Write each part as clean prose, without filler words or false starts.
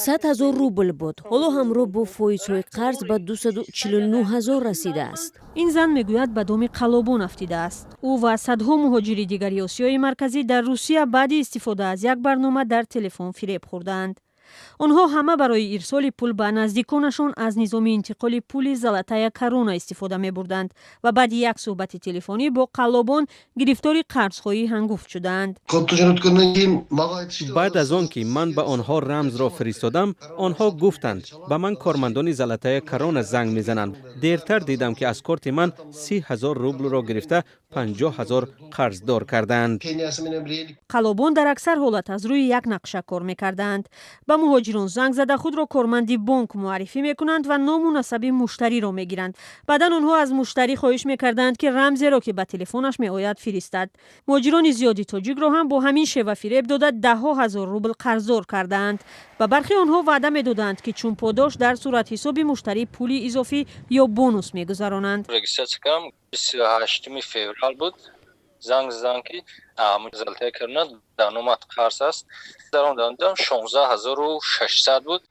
100 000 рубл буд. Ҳоло ҳамроҳ бо фоизҳои қарз ба 249 000 расидааст. Ин зан мегӯяд, ба доми қаллобон афтидааст. Ӯ ва садҳо муҳоҷири дигари Осиёи Марказӣ дар Русия баъди истифода аз як барнома дар телефон фиреб хӯрдаанд. Онҳо ҳама барои ирсоли пул ба наздиконашон аз низоми интиқоли пули «Золотая корона» истифода мебурданд ва баъди як суҳбати телефонӣ бо қаллобон гирифтори қарзҳои ҳангуфт шудаанд. Баъд аз он ки ман ба онҳо рамзро фиристодам, онҳо гуфтанд, ба ман кормандони «Золотая корона» занг мезананд. Дертар дидам, ки аз корти ман 30 000 рублро гирифта, 50 000 қарздор кардаанд. Қаллобон дар аксар ҳолат аз рӯи як нақша кор мекардаанд. Ба муҳоҷирон занг зада, худро корманди бонк муаррифӣ мекунанд ва ному насаби муштариро мегиранд. Баъдан онҳо аз муштарӣ хоҳиш мекарданд, ки рамзеро, ки ба телефонаш меояд, фиристад. Муҳоҷирони зиёди тоҷикро ҳам бо ҳамин шева фиреб дода, даҳҳо ҳазор рубл қарздор кардаанд. Ба бархи онҳо ваъда медоданд, ки чун подош дар суратҳисоби муштарӣ пули изофӣ ё бонус мегузаронанд. Регистрация кардам, 28-уми феврал буд. Занг заданд, ки «Золотая корона» дар номат қарз аст. Дар он дам 16 600 буд.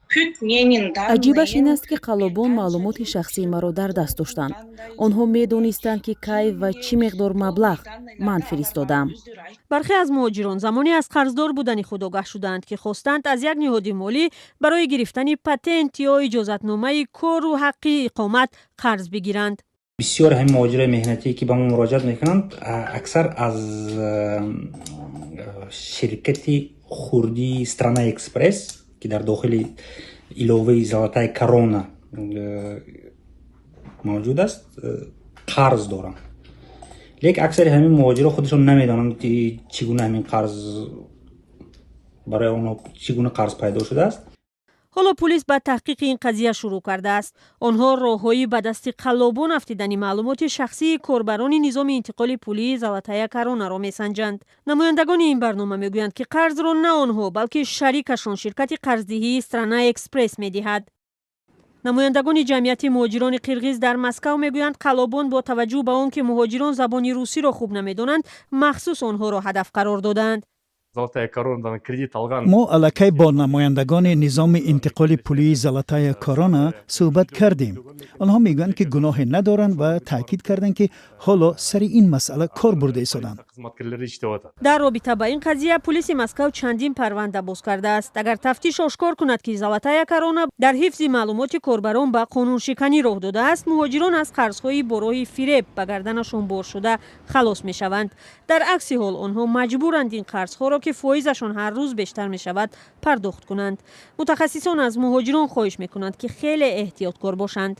Аҷибаш ин аст, ки қаллобон маълумоти шахсии маро дар даст доштанд. Онҳо медонистанд, ки кай ва чӣ миқдор маблағ ман фиристодаам. Бархе аз муҳоҷирон замоне аз қарздор будани худ огаҳ шуданд, ки хостанд аз як ниҳоди молӣ барои гирифтани патент ё иҷозатномаи кору ҳаққи иқомат қарз бигиранд. Бисёр ҳамин муҳоҷирои меҳнатие, ки ба мо муроҷиат мекунанд, аксар аз ширкати хурдии «Страна Экспресс», ки дар дохили иловаи «Золотая корона» мавҷуд аст, қарз доранд. Лекин аксари ҳамин муҳоҷиро худашон намедонанд, ки чӣ гуна ҳамин қарз барои онҳо, чӣ гуна қарз пайдо шудааст. Ҳоло пулис ба таҳқиқи ин қазия шурӯъ кардааст. Онҳо роҳҳои ба дасти қаллобон афтидани маълумоти шахсии корбарони низоми интиқоли пулии «Золотая корона»-ро месанҷанд. Намояндагони ин барнома мегӯянд, ки қарзро на онҳо, балки шарикашон, ширкати қарздиҳии «Страна Экспресс» медиҳад. Намояндагони ҷамъияти муҳоҷирони қирғиз дар Москав мегӯянд, қаллобон бо таваҷҷӯҳ ба он ки муҳоҷирон забони русиро хуб намедонанд, махсус онҳоро ҳадаф қарор додаанд. «Золотая корона»дан кредит алган. Мо аллакай бо намояндагони низоми интиқоли пулии «Золотая корона» суҳбат кардем. Онҳо мегӯянд, ки гуноҳе надоранд ва таъкид карданд, ки ҳоло сари ин масъала кор бурда истоданд. Кызматкерлери иштеп атат. Дар робита ба ин қазия пулиси Москав чандин парванда боз кардааст. Агар тафтиш ошкор кунад, ки «Золотая корона» дар ҳифзи маълумоти корбарон ба қонуншиканӣ роҳ додааст, муҳоҷирон аз қарзҳои бо роҳи фиреб ба гарданашон бор шуда халос мешаванд. Дар акси ҳол онҳо маҷбуранд ин қарзҳоро, ки фоизашон ҳар рӯз бештар мешавад, пардохт кунанд. Мутахассисон аз муҳоҷирон хоҳиш мекунанд, ки хеле эҳтиёткор бошанд.